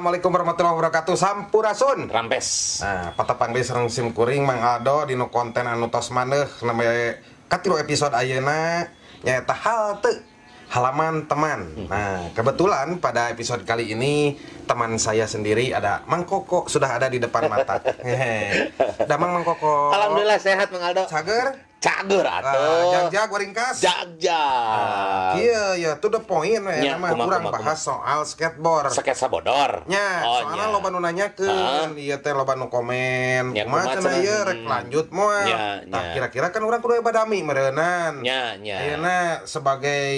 Assalamualaikum warahmatullahi wabarakatuh. Sampurasun. Rampes. Nah, patepang deui sareng sim kuring Mang Aldo dinu konten anu tos maneuh namanya katilu episode ayeuna nyaeta halte halaman teman. Nah, kebetulan pada episode kali ini teman saya sendiri ada Mang Koko sudah ada di depan mata. Hehe. Damang Mang Koko. Alhamdulillah sehat, Mang Aldo. Cager? Cager atuh. Jagjag waringkas. Jagjag. Iya, ya, to the point we Nya, mah kumaha, kurang kumaha, bahas soal skateboard. Sketsa bodor. Nya, Oh, soalnya nya. loba nu nanyakeun, ieu teh loba nu komen. Nya, Kumaha kumaha cenah cenah? ieu rek lanjut moal. Nya, Tah, nya. kira-kira kan urang kudu badami meureunan. Nya, nya. Ayeuna sebagai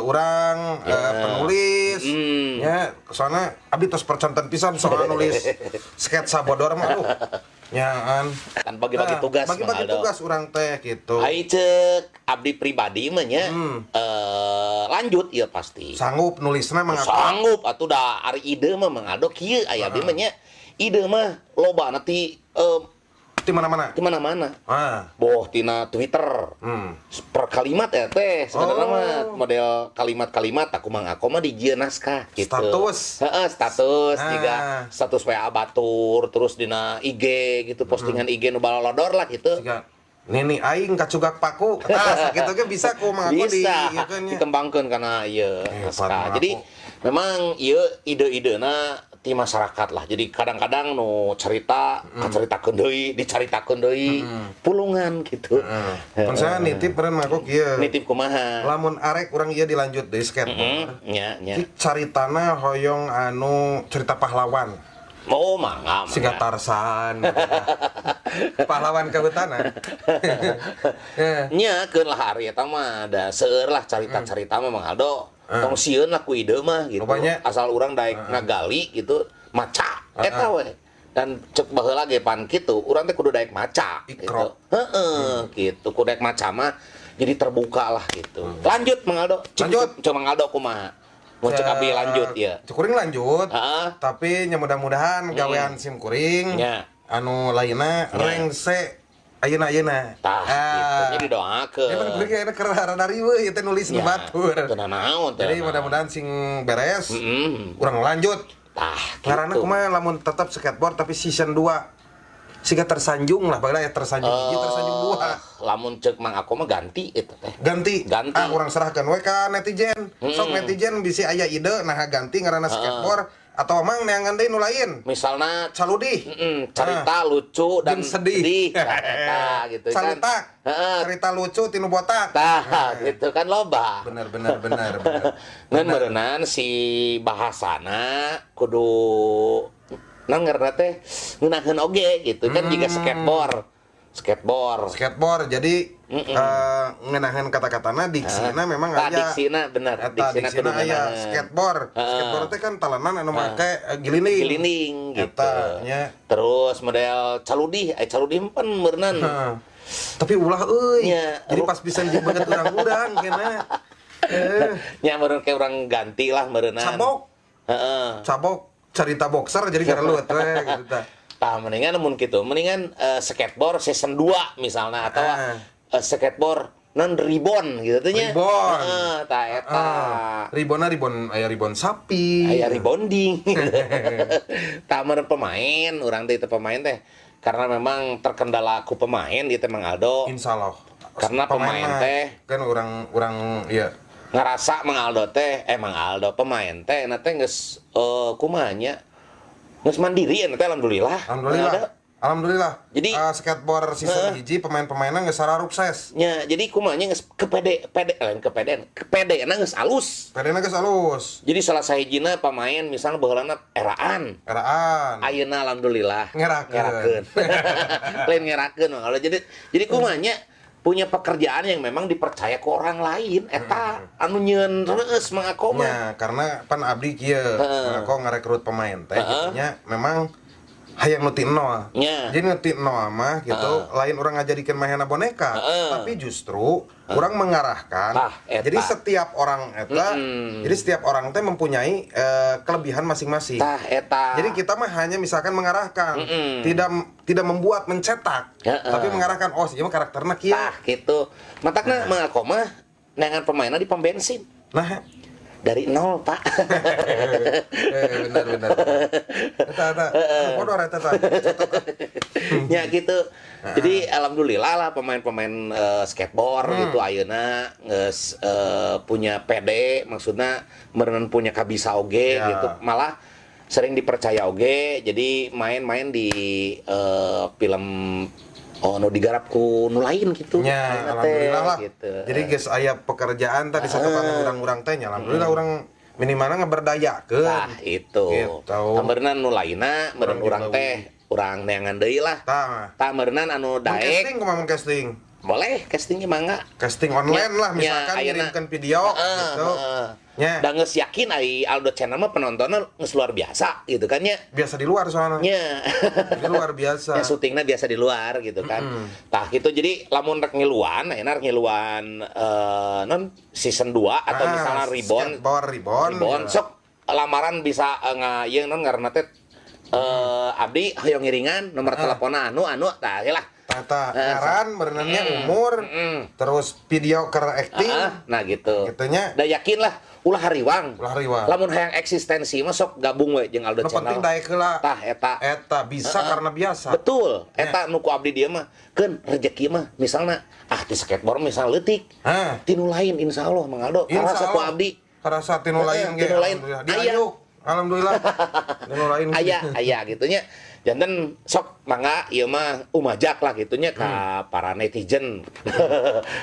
urang penulis, nya soalnya abdi tos perconten pisan soal nulis sketsa bodor mah aduh. Nyaan. Kan bagi-bagi Nah, tugas, Mang bagi-bagi Aldo. tugas urang teh gitu. Ai cek abdi pribadi mah nya lanjut ieu pasti. Sanggup nulisna Mang Aldo. Sanggup atuh da ari ide mah Mang Aldo kieu aya abdi mah nya. Ide mah loba nanti Di mana-mana. di mana-mana. Ah. Boh tina Twitter. Per kalimat ya teh sebenarnya Oh. mah model kalimat-kalimat aku Mang Ako mah dijieun naskah gitu. Status. Heeh, status Ah. juga status WA batur terus dina IG gitu postingan IG nu balolodor lah gitu. Siga nini aing kacugak paku. Tah, sakitu ge bisa ku Mang Ako di Bisa ieu nya. dikembangkeun karena ieu Hebat, naskah. Mang Jadi Ako. memang ieu ide-idena ti masyarakat lah. Jadi kadang-kadang nu cerita kacaritakeun deui, dicaritakeun deui, pulungan gitu. Heeh. Mun saya nitip meureun Mang Ako kieu. Nitip kumaha? Lamun arek urang ieu dilanjut deui skateboard. Nya, nya. Jadi caritana hoyong anu cerita pahlawan. Oh, mangga, mangga. Siga Tarsan. Pahlawan kehutanan. Eh, Nya keun lah ari eta mah da seueur lah carita-carita mah Mang Aldo. Tong sieun lah ku ide mah gitu. Rupanya. Asal urang daek ngagali gitu, maca eta we. Dan cek baheula ge pan kitu, urang teh kudu daek maca gitu. Ikro. Heeh, gitu. Kudu daek maca mah jadi terbuka lah gitu. Lanjut Mang Aldo. Cek, Lanjut. Cek, cek Mang Aldo kumaha? Mun cek abdi lanjut ya. Cek kuring lanjut. Heeh. Tapi nya mudah-mudahan gawean sim kuring. Nya. Anu lainna rengse ayeuna-ayeuna. Tah, gitu. Nya didoakeun. Ya kan kuring kayaknya keur rada riweuh ieu teh nulis nu Nya, batur. teu nanaon, teu Jadi nanaon. mudah-mudahan sing beres. Heeh. Urang lanjut. Tah, Karena gitu. kumaha lamun tetap skateboard tapi season 2 siga tersanjung lah baheula ya tersanjung hiji tersanjung dua. Lamun cek Mang Ako mah ganti itu teh. Ganti. Ganti. Ah urang serahkan we ka netizen. Sok netizen bisi aya ide nah ganti ngaranna skateboard atau emang neangan deui nu lain. Misalnya Caludih. cerita lucu dan Jeung sedih. Nah, eta gitu kan. Calutak. Heeh. Cerita lucu tinu botak. Tah, gitu kan loba. Bener bener bener bener. Ngan meureunan si bahasana kudu nang ngaranna teh ngeunaheun oge gitu kan jiga skateboard. Skateboard. Skateboard jadi ngenahan kata-katana diksina memang Tah, aya. diksina bener, Eta diksina diksina kudu aya ngeunaheun. skateboard. Heeh. Skateboard teh kan talenan anu make gilinding. Gilinding gitu. Eta nya. Terus model caludih, caludih pan meureunan. Heeh. Tapi ulah euy. Nya. Jadi pas bisa banget urang-urang kena. Nya meureun kayak orang ganti lah meureunan. Cabok. Heeh. Cabok cerita boxer jadi karelut we gitu tah. Tah mendingan mun kitu, mendingan skateboard season 2 misalnya atau skateboard non ribbon gitu teh nya. Ribbon. Heeh, tah eta. Ah, ribona ribon aya ribon sapi. Aya rebonding. Tah meureun pemain, urang teh itu pemain teh karena memang terkendala ku pemain ieu teh Mang Aldo. Insya Allah. Karena pemain mah teh- kan orang-orang ya Ngerasa Mang Aldo teh, Mang Aldo pemain teh na teh geus kumaha nya? Geus mandiri ya teh alhamdulillah. Mang Aldo. alhamdulillah. Alhamdulillah. Jadi- skateboard season hiji pemain-pemainnya geus sukses. Nya, jadi kumaha nya geus kepede pede lain kepedean, kepedeana geus alus. Pedena geus alus. Jadi salah sahijina pemain misalnya baheulana eraan. Eraan. Ayeuna alhamdulillah Ngerakeun. Ngerakeun. Lain ngerakeun Mang Aldo. Jadi kumaha nya punya pekerjaan yang memang dipercaya ke orang lain eta anu nyieun reus Mang Ako mah. Nya, karena pan abdi kieu, Heeh. aku ngarekrut pemain teh gitu nya memang hayang nu ti nol. Nya. Jadi nu ti nol mah gitu, lain orang ngajadikeun mahena boneka, tapi justru orang mengarahkan. Tah, eta. Jadi setiap orang eta, jadi setiap orang teh mempunyai kelebihan masing-masing. Tah eta. Jadi kita mah hanya misalkan mengarahkan, tidak tidak membuat mencetak, tapi mengarahkan oh sih mah karakterna kieu. Tah gitu. Matakna Mang Ako mah neangan pemainna di pom bensin. Nah, Dari nol, Pak. Benar benar. Eta eta. Bodor eta tah. Ya gitu. Jadi alhamdulillah lah pemain-pemain skateboard gitu ayeuna geus punya PD, maksudnya meureun punya kabisa oge gitu. Malah sering dipercaya oge, jadi main-main di film nu digarap ku nu lain gitu. Ya, alhamdulillah lah. Gitu. Jadi geus aya pekerjaan tadi satukan urang-urang teh nya. Alhamdulillah urang minimalna ngeberdayakeun. Tah itu. Gitu. Tambeurna nu lainna meureun urang teh urang neangan deui lah. Tah meureunna anu daek. Casting kumaha mun casting? Boleh castingnya mangga. Casting online lah misalkan ngirimkan video gitu. Nya. Da geus yakin ai Aldo Channel mah penontonnya geus luar biasa gitu kan nya. Biasa di luar soalnya. Nya. Di luar biasa. Ya syutingna biasa di luar gitu kan. Tah gitu jadi lamun rek ngiluan, ayeuna rek ngiluan non season 2 atau misalnya Ribbon, skateboard Ribbon. Ribbon sok lamaran bisa nga ieu non ngaranna teh abdi hoyong ngiringan nomor teleponna anu anu tah lah. Tata ngaran berenangnya umur terus video keur acting. Nah gitu. Gitunya. Da yakin lah ulah hariwang. Ulah hariwang. Lamun hayang eksistensi mah sok gabung we jeung Aldo Channel. Nu penting daek heula. Tah eta. Eta bisa karena biasa. Betul. Eta nu ku abdi dieu mah keun rejeki mah misalna ti skateboard misal leutik. Ti nu lain insyaallah Mang Aldo. Karasa ku abdi. Karasa ti nu lain ge. Alhamdulillah. Alhamdulillah. Ti nu lain. Aya aya gitunya. Janten sok mangga ieu mah umajak lah gitunya ka para netizen,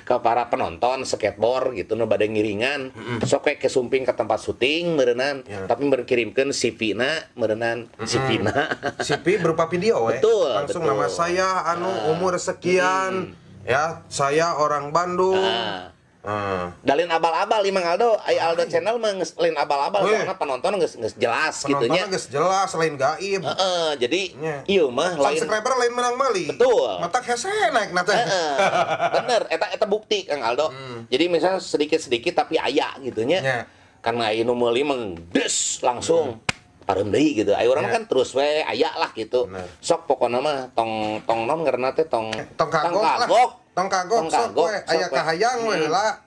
ke para penonton skateboard gitu nu bade ngiringan, sok we kesumping ke tempat syuting meureunan, tapi berkirimkeun CV-na meureunan CV-na. CV berupa video we. Betul, langsung betul. Nama saya anu umur sekian, ya, saya orang Bandung. Dalin abal-abal Mang Aldo, ai Aldo Channel mah geus lain abal-abal soalna penonton geus jelas gitu nya. Penonton geus jelas lain gaib. Heeh, jadi ieu mah lain subscriber lain menang meuli. Betul. Matak hese naik na teh. Bener, eta bukti Kang Aldo. Jadi misalnya sedikit-sedikit tapi aya gitu nya. Karena aya nu meuli mah des langsung pareum deui gitu. Aya urang kan terus we aya lah gitu. Sok pokona mah tong tong non ngaranna teh tong tong kagok. Tong kagok sok we aya kahayang we heula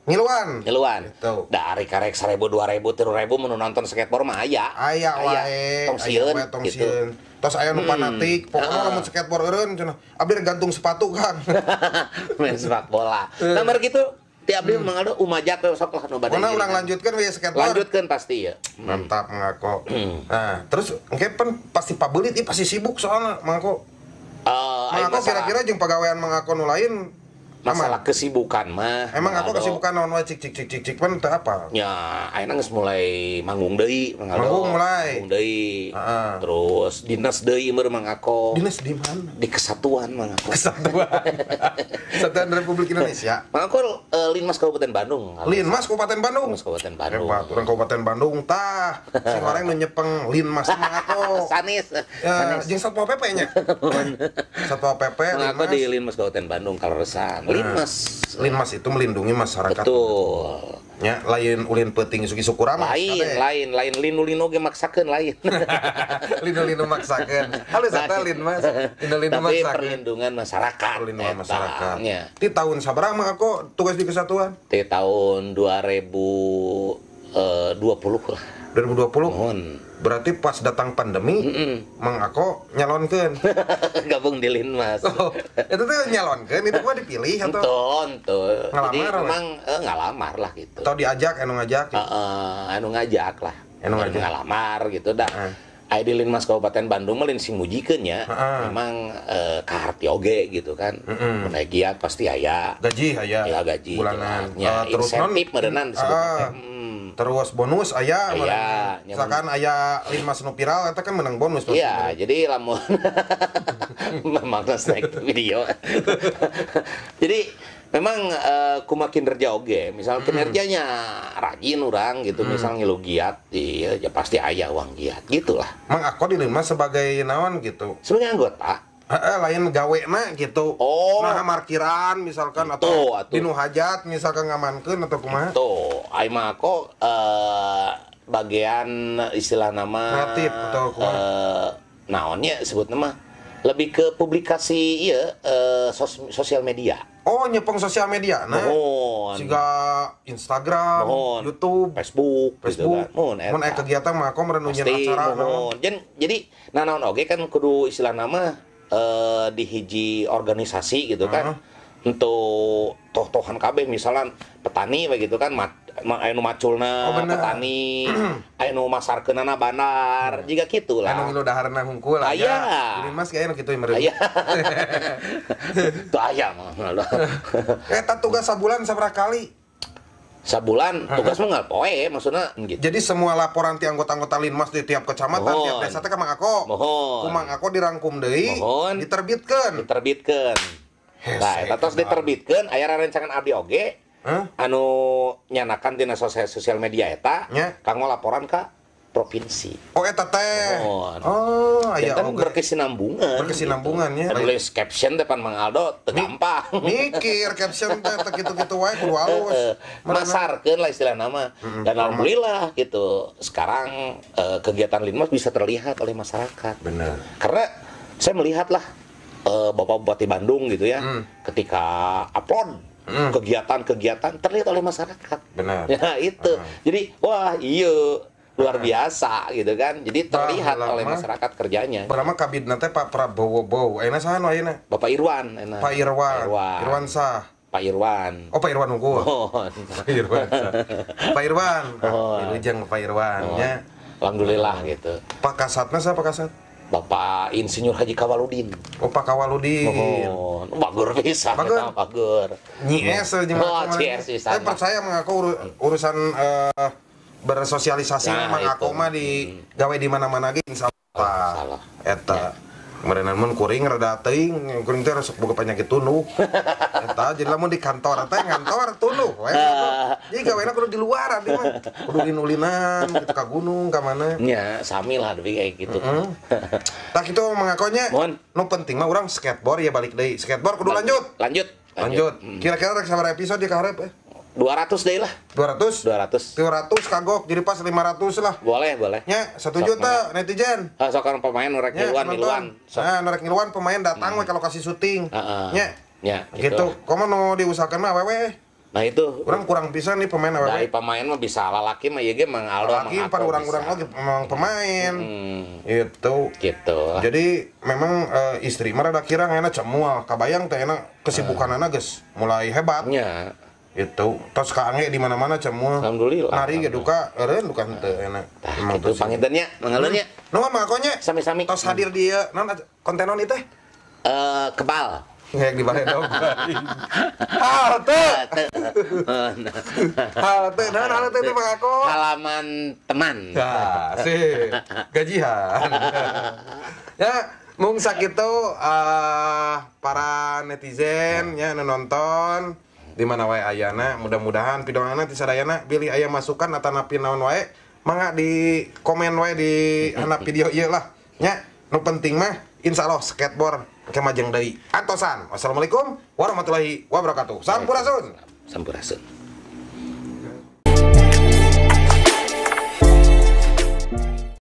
ngiluan. Ngiluan. Gitu. Dari karek 1000, 2000, 3000 mun nonton skateboard mah aya. Aya wae. Tong sieun gitu. Tos aya nu fanatik, pokona lamun skateboard eureun cenah. Abdi gantung sepatu Kang. Main sepak bola. Nah, mer kitu ti abdi Mang Aldo umajak we sok lah nu bade. Pokona urang lanjutkeun we skateboard. Lanjutkeun pasti ya. Mantap Mang Ako. Nah, terus engke pan pasti pabelit ieu pasti sibuk soalna Mang Ako. Mang Ako kira-kira jeung pagawean Mang Ako nu lain masalah kesibukan mah. Emang aku kesibukan naon wae cik cik cik cik cik pan teu apa? Ya, ayeuna geus mulai manggung deui Mang Aldo. Manggung mulai. Manggung deui. Terus dinas deui meureun Mang Ako. Dinas di mana? Di Kesatuan Mang Ako. Kesatuan. Kesatuan Republik Indonesia. Mang Ako Linmas Kabupaten Bandung. Linmas Kabupaten Bandung. Linmas Kabupaten Bandung. Hebat, urang Kabupaten Bandung tah. Sing orang nu nyepeng Linmas Mang Ako. Sanes. Ya, jeung Satpol PP nya. Satpol PP Mang Ako di Linmas Kabupaten Bandung kaleresan. Linmas. Linmas itu melindungi masyarakat. Betul. Ya, lain ulin peuting isuk-isuk kurang. Lain, lain linu-linu ge maksakeun lain. Linu-linu maksakeun. Halus eta Linmas. Linu-linu maksakeun. Tapi perlindungan masyarakat. Perlindungan masyarakat. Di tahun sabaraha Mang Ako tugas di kesatuan? Di tahun 2020 lah. 2020? Mohon. Berarti pas datang pandemi, Mang Ako nyalonkeun. Gabung di Linmas. Oh, itu tuh nyalonkeun, itu mah dipilih atau? Entuh. Jadi memang ngalamar lah gitu. Atau diajak, anu ngajak? Anu ngajak lah. Anu ngajak. Ngalamar gitu dah. Aya di Linmas Kabupaten Bandung mah lain sing mujikeun nya. Memang kaharti oge gitu kan. Mun aya giat pasti aya. Gaji aya. Ya gaji. Bulanan. Ya, insentif meureunnan disebut. Terus bonus aya, misalkan aya Linmas nu viral eta kan menang bonus. Iya, jadi lamun memang naik video. Jadi memang kumaha kinerja oge, misal kinerjanya rajin urang gitu, misal ngilu giat, iya ya pasti aya uang giat gitulah. Mang Ako di Linmas sebagai naon gitu? Sebagai anggota. Lain gawena gitu. Oh. Nah, markiran misalkan atau dinu hajat misalkan ngamankeun atau kumaha. Tuh, ai mah Ako bagian istilah nama kreatif atau kumaha. Naonnya sebut nama lebih ke publikasi ieu sosial media. Oh, nyepeng sosial media. Nah. Oh, Mohon. Siga Instagram, Mohon. YouTube, Facebook, gitu Facebook. kan. Mohon Mun aya eta. kegiatan mah aku meureun Pasti acara naon. mohon. Jadi nah naon oge kan kudu istilah nama di hiji organisasi gitu kan. Untuk toh-tohan kabeh misalnya petani begitu kan aya nu maculna Oh, bener. petani, aya nu masarkeunana bandar, jiga kitu lah. Anu ngilu daharna hungkul Aya. Ini Mas kayaknya nu kitu meureun. Aya. Tuh aya mah. Eta tugas sabulan sabaraha kali? Sabulan tugas mah nggak poe maksudnya gitu. Jadi semua laporan ti anggota-anggota Linmas di tiap kecamatan, Mohon. tiap desa teh ka Mang Ako. Mohon. Ku Mang Ako dirangkum deui, Mohon. diterbitkeun. Diterbitkeun. Hese, Nah, eta tos edan. diterbitkeun aya rerencangan abdi oge. Hah? Anu nyanakan tina sosial, sosial media eta Nya. kanggo laporan ka provinsi. Oh eta teh. Mohon. Oh, aya Jantan oge. berkesinambungan. Berkesinambungan, gitu. ya. Nulis caption depan Mang Aldo teu gampang. Mikir caption teh teu kitu-kitu wae kudu halus. Masarkeun lah istilah nama. Dan alhamdulillah gitu. Sekarang kegiatan Linmas bisa terlihat oleh masyarakat. Bener. Karena saya melihat lah Bapak Bupati Bandung gitu ya, ketika upload kegiatan-kegiatan terlihat oleh masyarakat. Benar. Ya itu. Jadi wah iya luar biasa gitu kan. Jadi terlihat Baheula oleh mah. masyarakat kerjanya. Berama kabidna teh Pak Prabowo Bow. Ayeuna saha nu ayeuna? Bapak Irwan enak. Pak Irwan. Pak Irwan. Irwan sah. Pak Irwan. Oh Pak Irwan unggul. Mohon. Pak Irwan. sah. Pak Irwan. Mohon. Ah, wilujeng Pak Irwan nya. Alhamdulillah gitu. Pak Kasatna siapa Pak Kasat? Bapak Insinyur Haji Kawaludin. Oh Pak Kawaludin. Mohon. Bagur pisan Bagur. eta bagur. Nyi S jeung Oh, Mang Ako Nyi S pisan. Saya percaya mengaku urusan bersosialisasi Nah, Mang Ako itu. mah di gawe di mana-mana ge insyaallah. Insyaallah. Eta. Meureunan mun kuring rada teuing, kuring teh resep boga penyakit tunduh. Eta jadi lamun di kantor teh ngantor tunduh we. Jadi gawena kudu di luar abdi mah. Kudu ulin-ulinan gitu ka gunung ka mana. Nya, sami lah tapi kayak gitu. Tah kitu mengakonya. Mohon. Nu penting mah urang skateboard ya balik deui. Skateboard kudu lanjut. Lanjut. Lanjut. Kira-kira rek sabaraha episode di kaharep eh? 200 deh lah. 200? 200. 200 kagok jadi pas 500 lah. Boleh, boleh. Nya, 1 juta netizen. Ah, sok orang pemain urek Nya, ngiluan, penonton. ngiluan. Sok. Nah, norek ngiluan pemain datang we ke lokasi syuting. Heeh. Nya. Nya, Gitu. gitu. Komo nu diusahakeun mah awewe. Nah, itu. Urang kurang pisan nih pemain Dari awewe. pemain mah bisa lalaki mah ieu ge Mang Aldo Laki Mang pan Ako urang-urang bisa. oge memang pemain. Gitu. Gitu. Jadi memang istri mah rada kirang enak cemual kabayang teh enak kesibukanana geus mulai hebat. Nya. Itu tos kaange di mana-mana cemual. Alhamdulillah. Nari ge duka eureun duka henteu enak. Tah, Emang gitu tos. panginten nya, Mang Aldo nya. Nuhun mah akonya. Sami-sami. Tos hadir di ieu naon konten naon ieu teh? Kebal. Ngek di baledog. Halte. Halte, naon halte teh Mang Ako? Halaman teman. Ya, sih. Gajian. Ya, mung sakitu para netizen ya nu nonton di mana wae ayana, mudah-mudahan pidonganna ti sadayana bilih aya masukan atanapi naon wae, mangga di komen wae di handap video ieu lah. Nya, nu penting mah insyaallah skateboard ke majeng deui. Antosan. Wassalamualaikum warahmatullahi wabarakatuh. Sampurasun. Sampurasun.